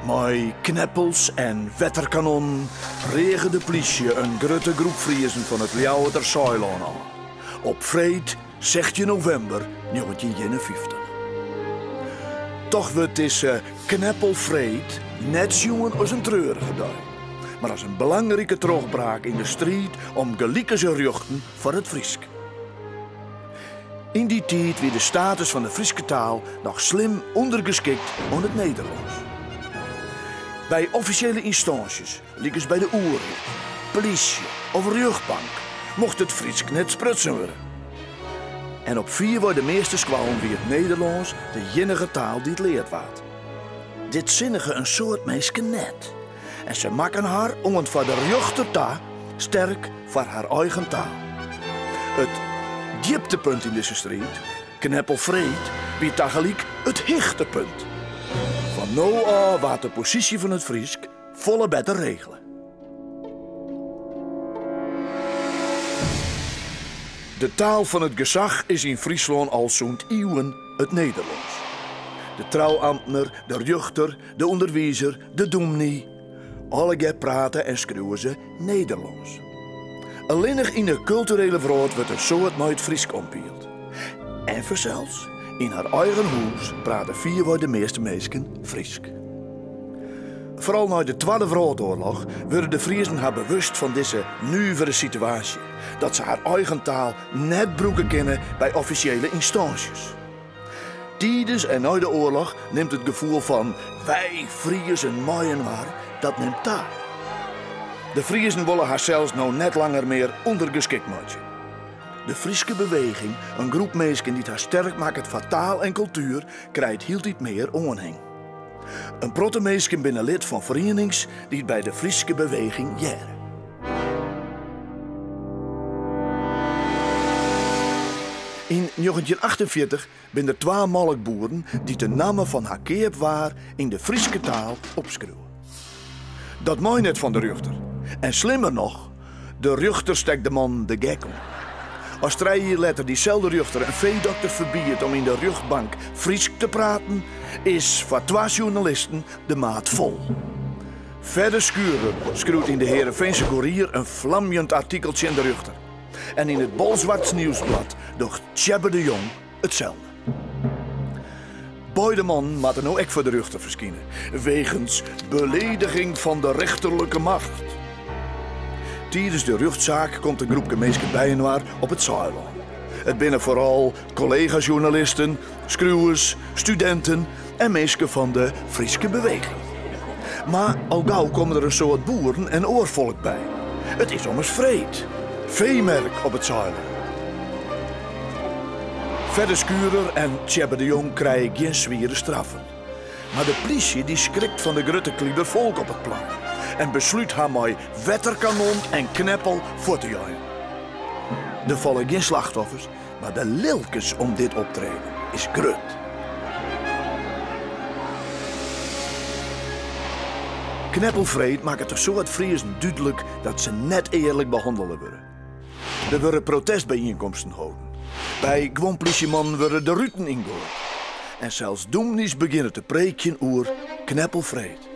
Mei kneppels en wetterkanonnen reage de plysje in grutte groep Friezen fan it Ljouwerter Saailân ôf. Op freed 16 novimber 1951. Toch wurdt dizze kneppelfreed net sjoen as in treurige dei, mar as in belangrike trochbraak yn de striid om gelikense rjochten foar it Frysk. Yn dy tiid wie de status fan de Fryske taal noch slim ûndergeskikt oan it Nederlânsk. By offisjele ynstânsjes, lykas by de oerheid, plysje of rjochtbank, mocht it Frysk net sprutsen wurde. En op fierwei de measte skoallen wie it Nederlânsk de iennige taal dy't leard waard. Dit sinnige in soad minsken net en se makken har oant foar de rjochter ta sterk foar har eigen taal. It djiptepunt yn dizze striid, Kneppelfreed, wie tagelyk it hichtepunt. Fan no ôf waard de posysje fan it Frysk folle better regele. De taal fan it gesach is yn Fryslân al sûnt iuwen it Nederlânsk. De trouamtner, de rjochter, de ûnderwizer, de dûmny, allegear prate en skriuwe se Nederlânsk. Allinnich yn 'e kulturele wrâld wurdt in soad mei it Frysk ompield. En fansels, yn har eigen hûs prate fierwei de measte minsken Frysk. Foaral nei de Twadde Wrâldoarloch wurde de Friezen har bewust fan dizze nuvere situaasje, dat se har eigen taal net brûke kinne by offisjele ynstânsjes. Tidens en nei de oarloch nimt it gefoel fan 'wy Friezen mei-inoar' dat nimt ta. De Friezen wolle harsels no net langer mear ûndergeskikt meitsje. De Fryske Beweging, in groep minsken dy't har sterk makket foar taal en kultuer, krijt hieltyd mear oanhing. In protte minsken binne lid fan ferienings dy't by de Fryske Beweging hearre. Yn 1948 binne der twa molkboeren dy't de namme fan har keapwaar yn de Fryske taal opskriuwe. Dat mei net fan de rjochter. En slimmer noch, de rjochter stekt de mannen de gek oan. As trije jier letter dyselde rjochter in feedokter ferbiedt om yn de rjochtbank Frysk te praten, is foar twa sjoernalisten de maat fol. Fedde Schurer skriuwt yn de Heerenveense Koerier in flamjend artikel tsjin de rjochter. En yn it Bolswards Nieuwsblad docht Tjebbe de Jong itselde. Beide mannen moatte no ek foar de rjochter ferskine, wegens belediging fan de rechterlike macht. Tidens de rjochtsaak komt in groepke minsken byinoar op it Saailân. It binne foaral kollega-sjoernalisten, skriuwers, studinten en minsken fan de Fryske Beweging. Mar al gau komme der in soad boeren en oar folk by. It is ommers freed, feemerk op it Saailân. Fedde Schurer en Tjebbe de Jong krije gjin swiere straffen. Mar de plysje dy skrikt fan de grutte kliber folk op it plein en beslút har mei wetterkanon en kneppel fuort te jeien. Der falle gjin slachtoffers, mar de lilkens om dit optreden is grut. Kneppelfreed makket in soad Friezen dúdlik dat se net earlik behannele wurde. Der wurde protestbyienkomsten holden. By guon plysjemannen wurde de ruten yngoaid. En sels dûmny's begjinne te preekjen oer Kneppelfreed.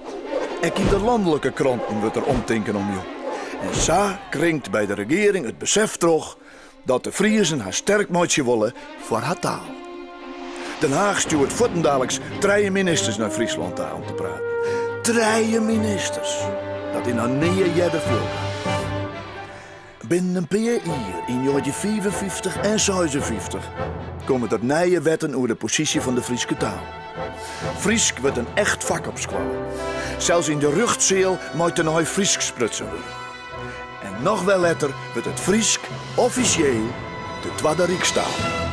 Ek yn de lanlike kranten wurdt der omtinken om jûn. En sa kringt by de regearing it besef troch dat de Friezen har sterk meitsje wolle foar har taal. Den Haach stjoert fuortendaliks trije ministers nei Fryslân ta om te praten. Trije ministers! Dat is noch nea earder foarkaam. Binnen in pear jier, yn 1955 en 56, komme der nije wetten oer de posysje fan de Fryske taal. Frysk wurdt in echt fak op skoalle. Sels yn de rjochtseal mei tenei Frysk sprutsen wurde. En noch wer letter wurdt it Frysk offisjeel de twadde rykstaal.